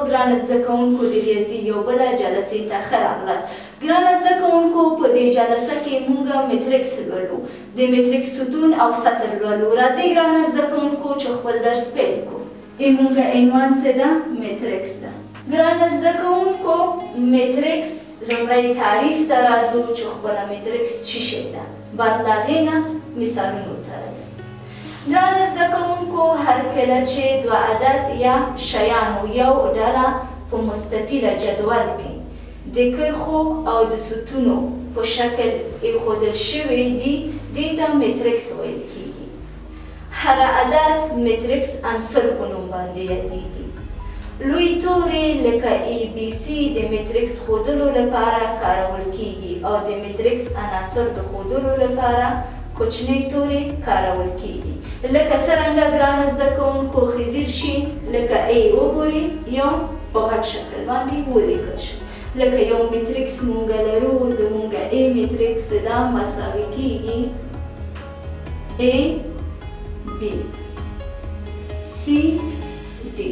ګران زده کوونکو د ریاضي یو بله جلسې ته ښه راغلاست. ګران زده کوونکو، په دې جلسه کې مونږ متریکس لولو، د متریکس ستون او سطر لولو. راځئ ګران زده کوونکو چې خپل درس پیل کړو. مونږ عنوان څه ده؟ متریکس ده. ګران زده کوونکو، متریکس لومړی تعریف ته راځو چې خپله متریکس څه شی ده، بعد له هغې نه مثالونو ته راځو. ګران زده کوونکو، هر کله چې دوه عدد یا شیانو یو ډله په مستطیله جدول کې د کرښو او د ستونو په شکل ایښودل شوی دي، دې ته متریکس ویل کیږي. هر عدد متریکس عنصر په نوم باندې یادیږي. لوی توري لکه ای بي سي د متریکس ښودلو لپاره کارول کیږي او د متریکس عناصر د ښودلو لپاره کوچنۍ توري کارول کیږي. لکه څرنګه ګران زده کوونکو خزیر شي، لکه ای وګوري یو په غټ شکل باندې ولیکل شي. لکه یو متریکس مونږ لرو، زمونږ ای متریکس دا مساوي کیږي ای بي سی ډي.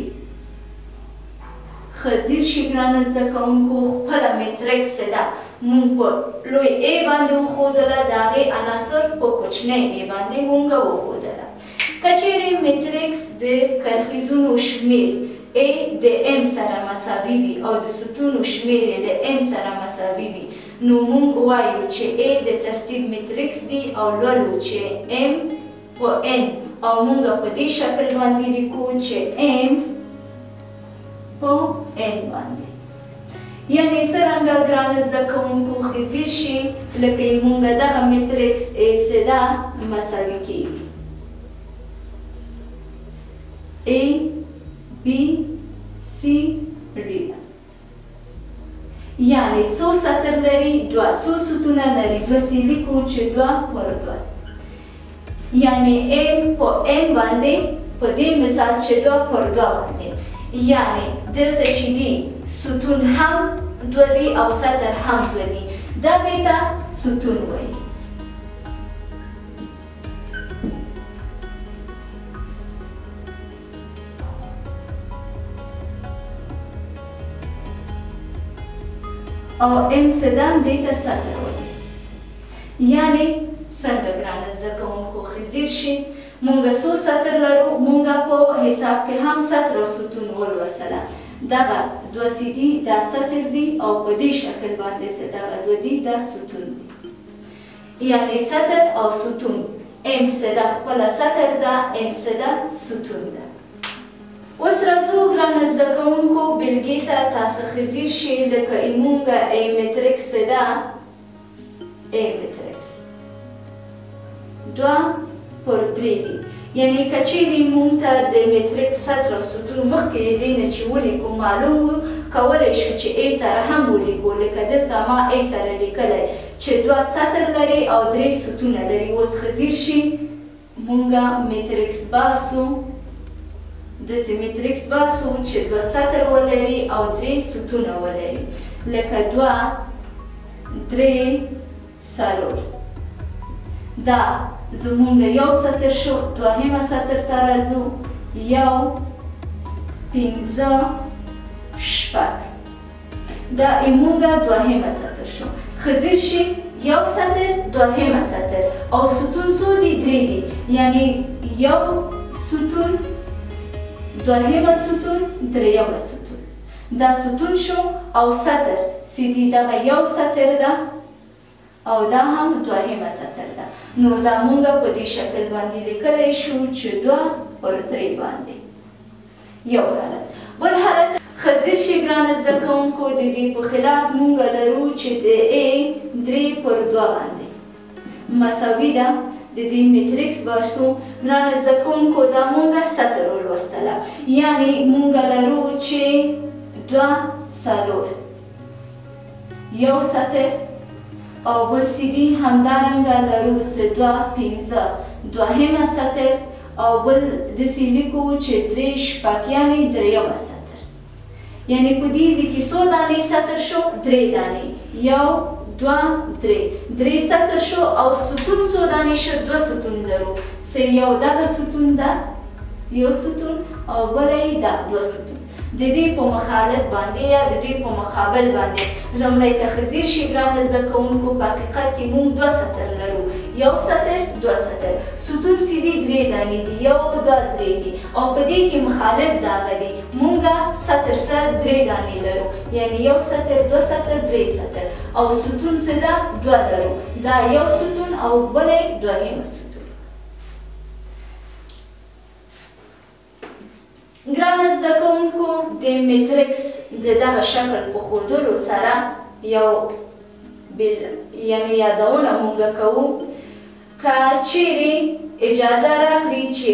خزیر شي ګران زده کوونکو، خپله متریکس ده مونږ په لوی ای باندې وښودله، د هغې عناصر په کوچنی ای باندې مونږ وښودله. که چیرې متریکس د کرښیزونو شمېر ای د ام سره مساوي وي او د ستونو شمېر یې له ام سره مساوي وي، نو مونږ وایو چې ای د ترتیب متریکس دي او لولو چې ام په ان، او مونږ په دې شکل باندې لیکو چې ام په ان باندې. یعنی څرنګه ګران زده کوونکو خزیر شي، لکه مونږ دغه متریکس ای سده مساوي کیږي ای بی سی ډي. یعنی څو سطر لري؟ دوه. څو ستونه لري؟ دوه. سي لیکو چې دوه پر دوه، یعنی ام په ان باندې په دې مثال چې دوه پر دوه باندې، یعنی دلته چې دي ستون هم دوه دي او سطر هم دوه دي، دغې ته ستون وایي. او ام سدان دې ته سطر وایي. یعنی څنګه ګرانه زده کوونکو خزیر شي، مونږ څو سطر لرو؟ مونږ په حساب کې هم سطر او ستون ولوستله. دغه دوه سي دي دا سطر دي او په دې شکل باندې څه دغه دوه دي دا ستون دي. یعنی سطر او ستون، ام سده خپله سطر ده، ام سده ستون ده. اوس راځو ګرانه زده کوونکو بېلګې ته. تاسو خزیر شي، لکه مونږ ای متریکس ده، ای متریکس دوه پر درې دي. یعنی که چیرې مونږ ته د متریکس سطر او ستون مخکې د دې نه چې ولیکو معلوم وو، کولی شو چې ای سره هم ولیکو. لکه دلته ما ای سره لیکلی چې دوه سطر لري او درې ستونه لري. اوس خزیر شي، مونږ متریکس باسو، داسې متریکس باسو چې دوه سطر ولري او درې ستونه ولري، لکه دوه درې څلور. دا زمونږ یو سطر شو. دوهمه سطر ته راځو، یو پنځه شپږ، دا مونږ دوهمه سطر شو. خزیر شي، یو سطر، دوهمه سطر او ستون څو دي؟ درې دي. یعنی یو ستون، دوهمه ستون، درېیمه ستون، دا ستون شو. او سطر څه دي؟ دغه یو سطر ده او دا هم دوهمه سطر ده. نو دا مونږ په دې شکل باندې لیکلی شو چې دوه پر درې باندې. یو حالت. بل حالت خزیر شي ګرانه زده کوونکو، د دې په خلاف مونږ لرو چې د ای درې پر دوه باندې مساوي ده. د دې متریکس باسو ګرانه زده کوونکو، دا مونږ سطر ولوستله. یعنی مونږ لرو چې دوه څلور یو سطر او بل څه دي همدارنګه لرو څه دوه پنځه دوهمه سطر او بل داسې لیکو چې درې شپږ، یعنی درېیمه سطر. یعنی په دې ځای کې څو دانې سطر شو؟ درې دانې، یو دوه درې، درې سطر شو. او ستون څو دانې شو؟ دوه ستون لرو، څه یو دغه ستون ده یو ستون او بله یې دا دوه ستون. د دې په مخالف باندې یا د دوی په مقابل باندې. لومړی ته ښه ځیر شي ګرانه زده کوونکو، په حقیقت کې موږ دوه سطر لرو، یو سطر دوه سطر. ستون څه دي؟ درې دانې دي، یو دوه درې دي، او په دې کې مخالف دغه دي. موږ سطر څه درې دانې لرو، یعنی یو سطر دوه سطر درې سطر، او ستون څه ده؟ دوه لرو. دا یو ستون او بلی دوهمه ستون. ګرانه زده کوونکو، د مترکس د دغه شکل په ښودلو سره یو بل یعنی یادونه موږ کوو. که چیرې اجازه راکړي چې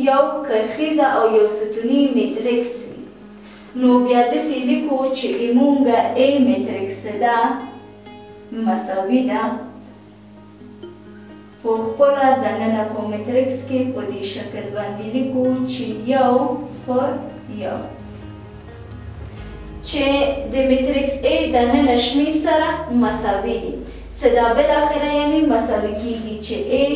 یو کرښیزه او یو ستوني مترکس وي، نو بیا داسې لیکو چې موږ ای مترکس ده مساوي ده په خپله دننه په مترکس کې په دې شکل باندې لیکو چې یو پر یو، چې د مترکس ای دننه شمیر سره مساوي دي. څه دا بالاخره یعنی مساوي کیږي چې ای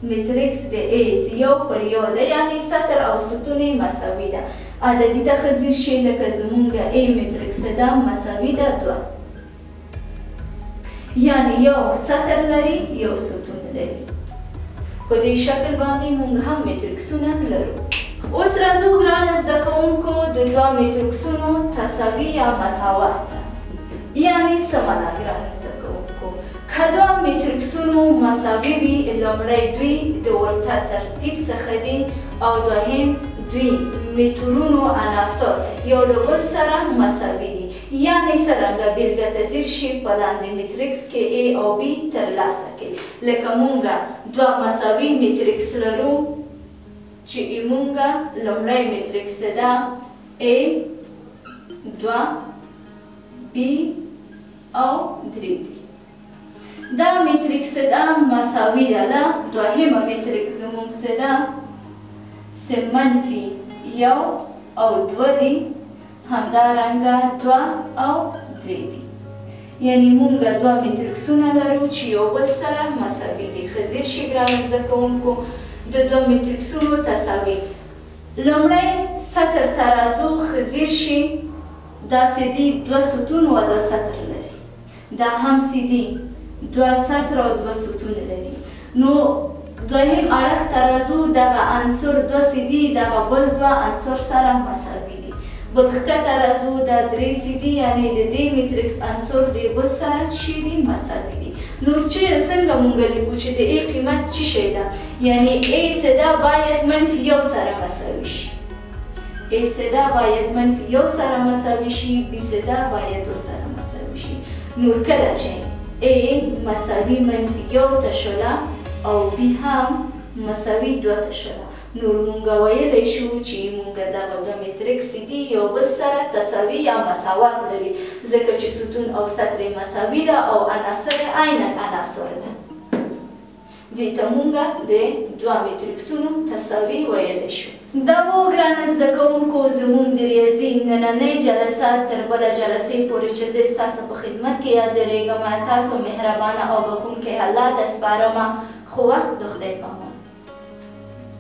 مترکس د ای یو پر یو ده، یعنی سطر او ستون یې مساوي ده. عددي ته ښه ځیر شي، لکه زمونږ ای مترکس ده مساوي ده دوه، یعنی یو سطر لري یو ستون لري. په دې شکل باندې موږ هم مترکسونه لرو. اوس راځو ګرانه زده کوونکو د دوه مترکسونو تساوي یا مساوات ته. یعنی څه معنا ګرانه زده کوونکو؟ که دوه مترکسونو مساوي وي، لومړی دوی د ورته ترتیب څخه دي، او دوهم دوی مترونو عناصر یو له بل سره مساوي دي. یعنی څرنګه بېلګه ته ځیر شي، په لاندې مترکس کې ای او بي ترلاسه کړي. لکه مونږ دوه مساوي مترکس لرو چې مونږ لومړی مترکس ده ای دوه بي او درې دي. دا مترکس ده مساوي ده له دوهمه مترکس زموږ څه ده؟ څه منفي یو او دوه دي، همدارنګه دوه او درې دي. یعنی مونږ دوه مترکسونه لرو چې یو بل سره مساوي دي. ښه ځیر شي ګرانه زده کوونکو، د دوه مترکسونو تساوي. لومړی سطر ته راځو، ښه ځیر شي، داسې دي دوه ستون او دوه سطر لري، دا هم څه دي؟ دوه سطر او دوه ستون لري. نو دوهم اړخ ته راځو، دغه عنصر دوه څه دي؟ دغه بل دوه عنصر سره مساوي دي. بل ښکته راځو، دا درې څه دي؟ یعنی د دې مترکس عنصر د بل سره چې دي؟ مساوي دي. نور چې څنګه مونږ لیکو چې د ای قیمت څه شی ده؟ یعنی ای څه ده؟ باید منفي یو سره مساوي شي. ای څه ده؟ باید منفي یو سره مساوي شي، بي څه ده؟ باید دوه سره مساوي شي. نور کله چې ای مساوي منفي یو ته شوله او بي هم مساوي دوه ته شوله، نور مونږ ویلی شو چې مونږ دغه دوه مترکس دي یو بل سره تساوي یا مساوات لري، ځکه چې ستون او سطر یې مساوي ده او عناصر یې عینا عناصر ده. دې ته مونږ د دوه مترکسونو تساوي ویلی شو. دا و ګرانه زده کوونکو زموږ د ریاضي نننۍ جلسه. تر بله جلسې پورې چې زه ستاسو په خدمت کې حاضرېږم، تاسو مهربانه او بخښونکی الله ته سپارم. خو وخت د خدای په امان.